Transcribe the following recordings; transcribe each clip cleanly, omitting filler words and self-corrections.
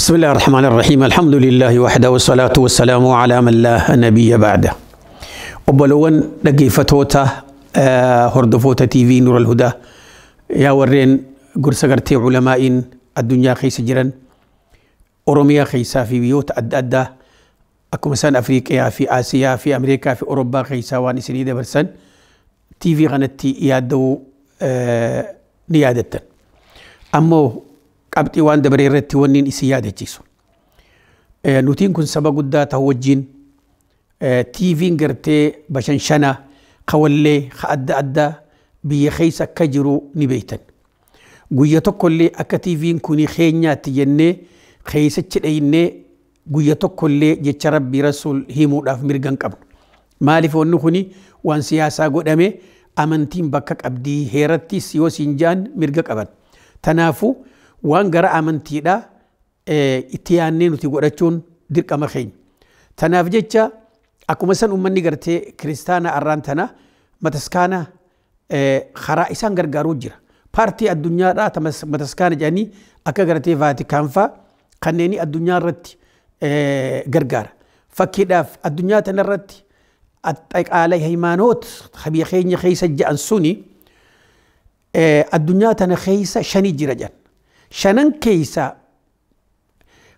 بسم الله الرحمن الرحيم، الحمد لله وحده، والصلاة والسلام على من لا نبي بعده. Obbolowwan dhaggeeffatoota, hordoftoota TV Nur al-Hudaa, yaa warreen gorsa gartee ulamaa'iin addunyaa keessa jiran, Oromiyaa keessaa fi biyyoota adda addaa, akkuma isaan Afriiqiyaa fi Aasiyaa fi Ameerikaa fi Awurooppaa keessaa waan isinii dabarsan TV kanatti yaadda'uu ni yaadattan. Ammoo qabxii waan dabaree irratti wanni isin yaadachiisu. Nutiin kun saba guddaa ta'u wajjin TV'n gartee bashanshana kawallee ka adda addaa biyya keessa akka jiru ni beektan. Guyya tokkollee akka TV'n kun keenyaatti jennee keessachi dhayinnee guyya tokkollee jecha Rabbii Rasuul himuudhaaf mirga hin qabnu. Maaliif? Wanni kuni waan siyaasaa godhame, amantiin bakka qabdii, heerattis yoo siin jaan mirga qaban. Tanaafuu waan gara amantiidhaa itti yaannee nuti godhachuun dirqama keenya. Tanaaf jecha akkuma san uummanni gartee kiristaana arraan tana mataskaana karaa isaan gargaaruu jira. Paartii addunyaadhaa mataskaana jedhanii akka gartee Vaatikaan fa'aa kanneen addunyaa irratti gargaara. Fakkiidhaaf addunyaa tanarratti axxaqaalee hayimaanoot biyya keenya keessa ja'an suni addunyaa tana keessa shanii jira jedhan. Shanan keessa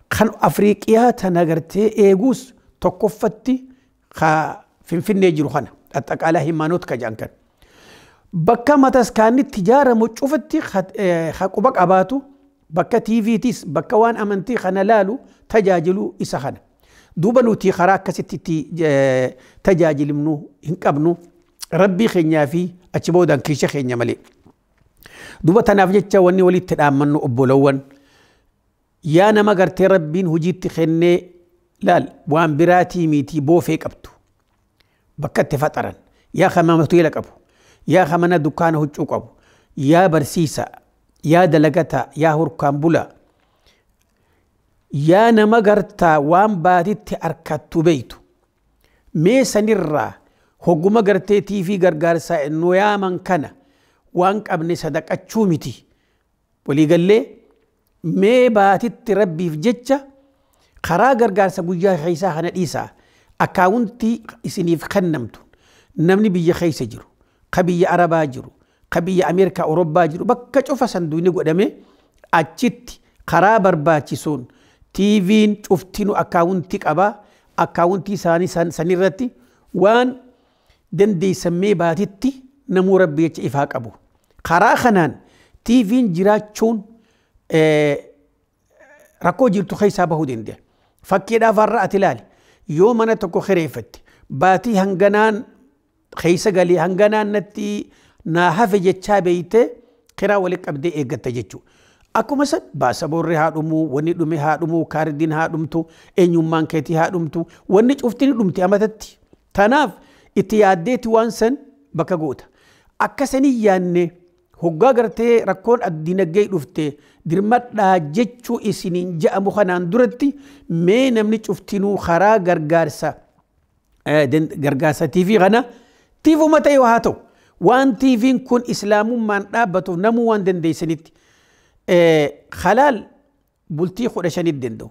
kan Afriiqiyaa tana gartee eeguus tokkoffatti ka Finfinnee jiru kana axxaqaalee hayimaanoot ka jedhan kan. Bakka mataskaanni ijaaramu cufatti ha quba qabaatu, bakka TVtis bakka waan amantii kana laalu tajaajilu isa kana. Duuba nuti karaa akkasitti itti tajaajilimnu hin qabnu, rabbii keenyaa fi achi boodaan kiisha keenya malee. Duuba tanaaf jecha wanni walitti dhaammannu, obbolowwan, yaa nama gartee rabbiin hojiitti kennee laal, waan biraatii miitii boofee qabdu bakka itti faxaran, yaa kama hoteela qabu, yaa mana dukkaana huccuu qabu, yaa barsiisa, yaa dalagataa, yaa hurkaan bulaa, yaa nama gartaa waan baatitti harkattu beeytu, mee sanirraa hogguma garteetii fi gargaarsaa nu yaaman kana waan qabne sadaqachuu miti, waliigallee mee baatitti rabbiif jecha karaa gargaarsa guyyaa keessaa kana dhiisaa, akkaawuntii isiniif kennamtu namni biyya keessa jiru, ka biyya Arabaa jiru, ka biyya Ameerikaa, Awurooppaa jiru, bakka cufa sanduuqni godhame achitti karaa barbaachisuun TV'n cuftinu akkaawuntii qabaa, akkaawuntii isaanii sanirratti waan dandeessan mee baatitti namuu rabbi jecha ifaa qabu. Karaa kanaan TV'n jiraachuun rakkoo jirtu keessaa bahuu danda'a. Fakkiidhaaf har'a ati ilaali, yoo mana tokko kireeffatte, baatii hanganaan keessa galii hanganaan natti naa hafe jechaa beeyte kiraa walitti qabdee eeggatta jechuudha. Akkuma san baasaboorri haa dhumuu, wanni dhume haa dhumuu, kaardiin haa dhumtu, eenyummaan keetii haa dhumtu, wanni cufti ni dhumti amatatti. Tanaaf itti yaaddeeti waan san bakka goota. Akka sanii yaadne hoggaa gartee rakkoon dinagdee dhufte dirmadhaa jechuu isiniin je'amu kanaan duratti mee namni cuftinuu karaa gargaarsa gargaarsa TV kana TVuma ta'e haa ta'u, waan TV'n kun islaamummaan dhaabbatuuf namuu waan dandeessanitti halaal bultii 15tti danda'u,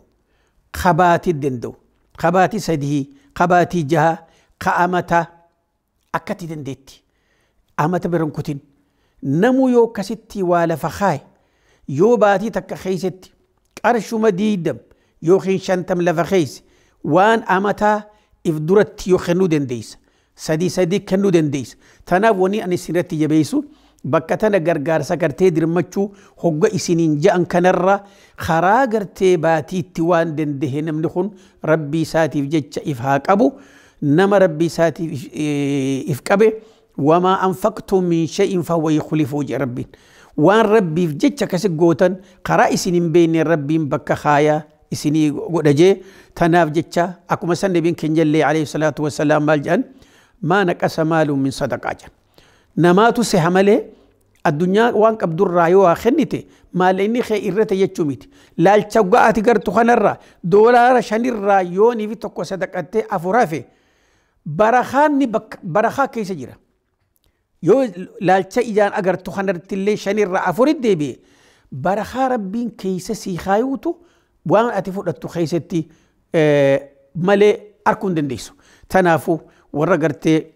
kabaatii danda'u, kabaatii 3, kabaatii 6, ka amataa akkatti dandeetti. Amata biran kutin namuu yoo akkasitti waa lafa kaaye, yoo baatii takka keessatti qarshuma 20 yookiin 50 lafa keesse, waan amataa if duratti yoo kennuu dandeessa. Sadii sadii kennuu dandeessa. Tanaaf wanni ani isinirratti jabeessu, bakka tana gargaarsa gartee dirmachuu hogga isiniin ja'an kanarra karaa gartee baatiitti waan dandahe namni kun rabbii isaatiif jecha if haa qabu. Nama rabbii isaatiif if qabe, wamaa anfaqtum min shay'in fahuwa yukhlifuhu jedhe rabbiin. Waan rabbiif jecha akkasi gootan karaa isin hin beekne rabbiin bakka kaayaa isinii godha jee. Tanaaf jecha akkuma san nabiin keenya illee alayhi salaatu wassalaam maal jedhan? Maa naqasa maalun min sadaqaa jedhan. Namaatu seha malee addunyaa waan qabdurraa yoo waa kennite maallaqni kee irrate jechuu miti. Laalcha ga'aati gartu kanarraa doolaara 5rraa yoonii fi tokko sadaqattee afur hafe, barakaan barakaa keessa jira. Yoo laalcha ijaan agartu kanarratti illee shanirraa afuritti deebi'e, barakaa rabbiin keessa sii kaayuutu. Waan ati fudhattu keessatti malee arguu hin dandeessu. Tanaafuu warra gartee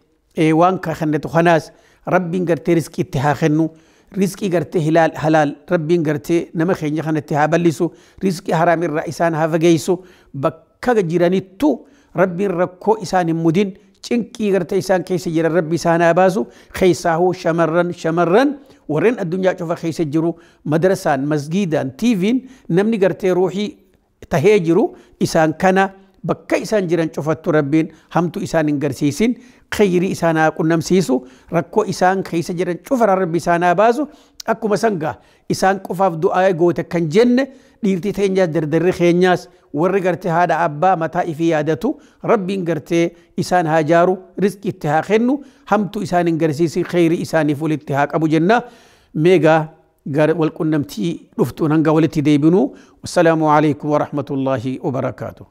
waan kennatu kanaas rabbiin gartee riskii itti haa kennu. Riskii gartee halaal rabbiin gartee nama keenya kanatti haa bal'isu. Riskii haraam irraa isaan haa fageessu. Bakka jiranittu rabbiin rakkoo isaan hin mudin. Cinqii gartee isaan keessa jiran rabbi isaan haa baasu. Keessaahuu shamarran warreen addunyaa cufa keessa jiru madrasaan, masgiidaan, tiiviin namni gartee ruuxii tahee jiru isaan kana bakka isaan jiran cufattu rabbiin hamtu isaan hin garsiisin, khayrii isaan haa qunnamsiisu, rakkoo isaan keessa jiran cufa rabbi isaan haa baasu. Akkuma sangaa isaan qofaaf du'aa goote kan jenne dhiirtii teenyaas dardarri keenyaas warri gartee haadha abbaa mataa ifii yaadatu rabbiin gartee isaan haa jaaru, rizqii itti haa kennu, hamtu isaan hin garsiisin, khayrii isaaniif walitti haa qabu jenna. Meegaa wal qunnamtii dhuftuun hanga walitti deebinu, wassalaamu alaikum warahmatullaahi wabarakaatuh.